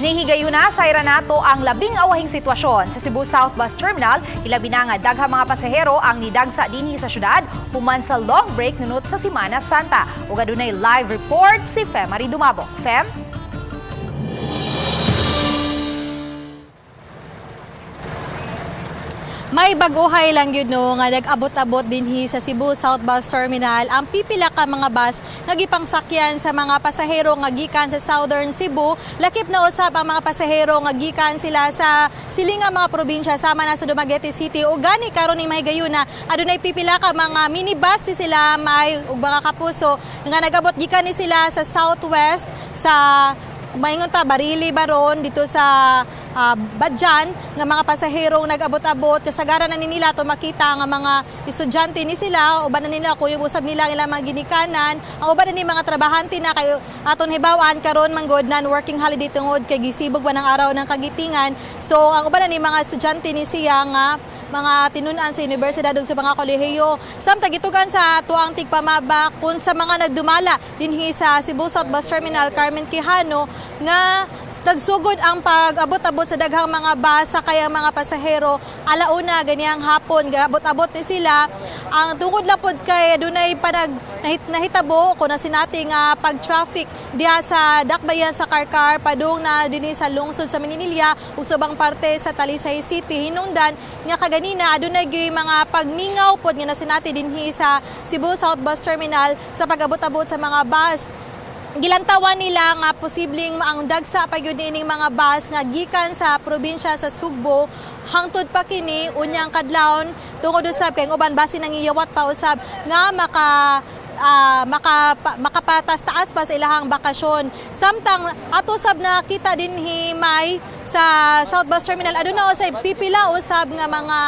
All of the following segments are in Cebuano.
Nihigayuna sa nato ang labing awahing sitwasyon sa Cebu South Bus Terminal, hilabi na nga daghang mga pasahero ang nidagsa dinhi sa syudad human sa long break nunot sa Semana Santa. Ug adunay live report si Femary Dumabo. Fem? May bag-ohay lang yun no, nga nag-abot-abot dinhi sa Cebu South Bus Terminal ang pipila ka mga bus nga gipangsakyan sa mga pasahero nga gikan sa Southern Cebu. Lakip na usab ang mga pasahero nga gikan sila sa silingang mga probinsya sama na sa Dumaguete City. O gani karon ni mahigayuna adunay pipila ka mga minibus ni sila may ug mga kapuso nga nag-abot gikan ni sila sa Southwest, sa maingon ta Barili baron dito sa Badjan nga mga pasaherong nag-abot-abot. Kasagaran na ni nila to makita nga mga estudyante ni sila, uban na nila kuyog usab nila ang ilang mga ginikanan, ang uban na ni mga trabahante na kay aton hibaw-an karon manggod non working holiday tungod kay gisibog ba ng Araw ng Kagitingan. So ang uban na ni mga estudyante ni siya nga mga tinun-an sa universidad ug sa mga kolehiyo. Samtang gitugan sa tuang tigpamaba kun sa mga nagdumala dinhi sa Cebu South Bus Terminal, Carmen Quijano, nga nagsugod ang pag-abot-abot sa daghang mga bus sakay ang mga pasahero alauna ganiyang hapon. Gaabot-abot ni sila. Ang tungod lang pod kay adunay panag nahitabo ko na sinati nga pag-traffic diha sa dakbayan sa Carcar padung na dinhi sa lungsod sa Maninila ug sa ubang parte sa Talisay City. Hinungdan nga kaganina adunay gyud mga pagmingaw pod nga nasinati dinhi sa Cebu South Bus Terminal sa pag-abot-abot sa mga bus. Gilantawan nila nga posibleng ang dagsa pa gyud niining mga bus nga gikan sa probinsya sa Sugbo hangtod pa kini unyang kadlawon tungod usab kay ang uban base nangiyawat pa usab nga makapatas-taas pa sa ilahang bakasyon. Samtang ato sab nakita dinhi may sa South Bus Terminal aduna usab pipila usab nga mga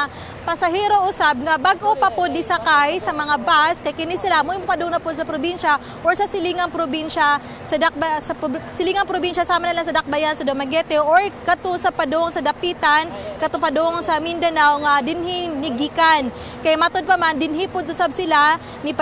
pasahero usab nga bag-o pa po disakay sa mga bus kay kini sila mo padung na po sa probinsya or sa silingang probinsya sa Dakba, sa silingang probinsya sama na lang sa Dakbayan sa Dumaguete or kato sa padung sa Dapitan, kato padung sa Mindanao nga dinhi nigikan. Kay matud pa man dinhi pud usab sila ni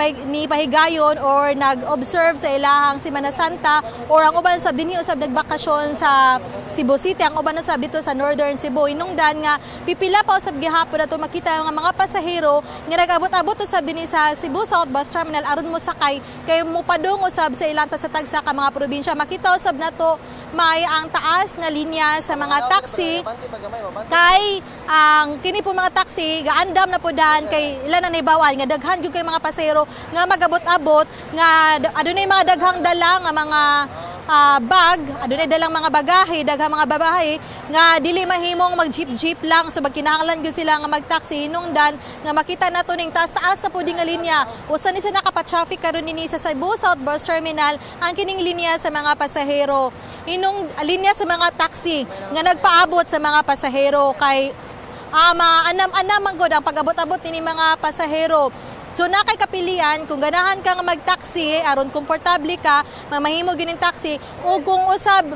pahigayon or nag-observe sa ilahang Semana Santa or ang uban sa dinhi usab nagbakasyon sa Cebu City, ang uban usab dito sa Northern Cebu. Inungdan nga pipila pa usab gihapon ato makita nga mga pasahero nga nag-abot-abot usab dinhi sa Cebu South Bus Terminal aron mo sakay kay mopadung usab sa ilang sa tagsa ka mga probinsya. Makita usab nato may ang taas nga linya sa mga taxi kay ang kini po mga taxi gaandam na po daan kay ilan na naibawan nga daghan gyud kay mga pasahero nga magabot-abot nga adunay mga daghang dala nga mga bag, adunay dalang mga bagahe, daghang mga babae nga dili mahimong mag-jeep-jeep lang, so magkinahanglan gyud sila nga mag-taxi. Hinungdan nga makita nato ning taas-taas na pud nga linya. Usa ni sa nakapa-traffic karon nini sa Cebu South Bus Terminal ang kining linya sa mga pasahero. Inong linya sa mga taxi nga nagpaabot sa mga pasahero kay maanam-anam man gud ang pag-abot-abot nini mga pasahero. So na kay kapilian kung ganahan ka nga mag-taxi aron komportable ka, mamahimo gining taxi o kung usab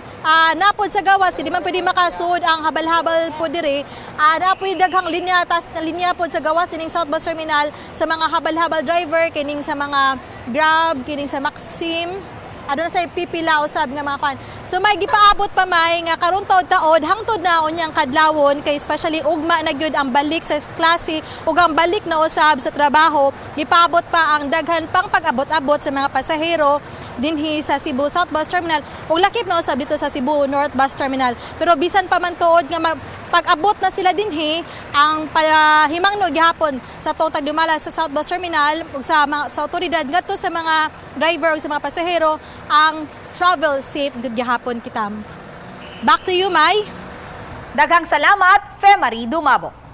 napod sa gawas kay di man pwede makasud ang habal-habal po diri, napoy daghang linya tas linya pod sa gawas sining South Bus Terminal sa mga habal-habal driver kining sa mga Grab, kining sa Maxim, aduna sa pipila usab nga mga kwan. So may gipaabot pa may nga karon taod-taod hangtod na unyang kadlawon kay especially ugma na gyud ang balik sa klase ug ang balik na usab sa trabaho, gipaabot pa ang daghan pang pag-abot-abot sa mga pasahero dinhi sa Cebu South Bus Terminal ug lakip na usab dito sa Cebu North Bus Terminal. Pero bisan pa man tuod nga pag-abot na sila dinhi, ang pahimangno gihapon sa atong tagdumala sa South Bus Terminal ug sa mga, sa otoridad ngadto sa mga driver ug sa mga pasahero ang travel safe gud gihapon kita. Back to you, Mai. Daghang salamat, Femary Dumabo.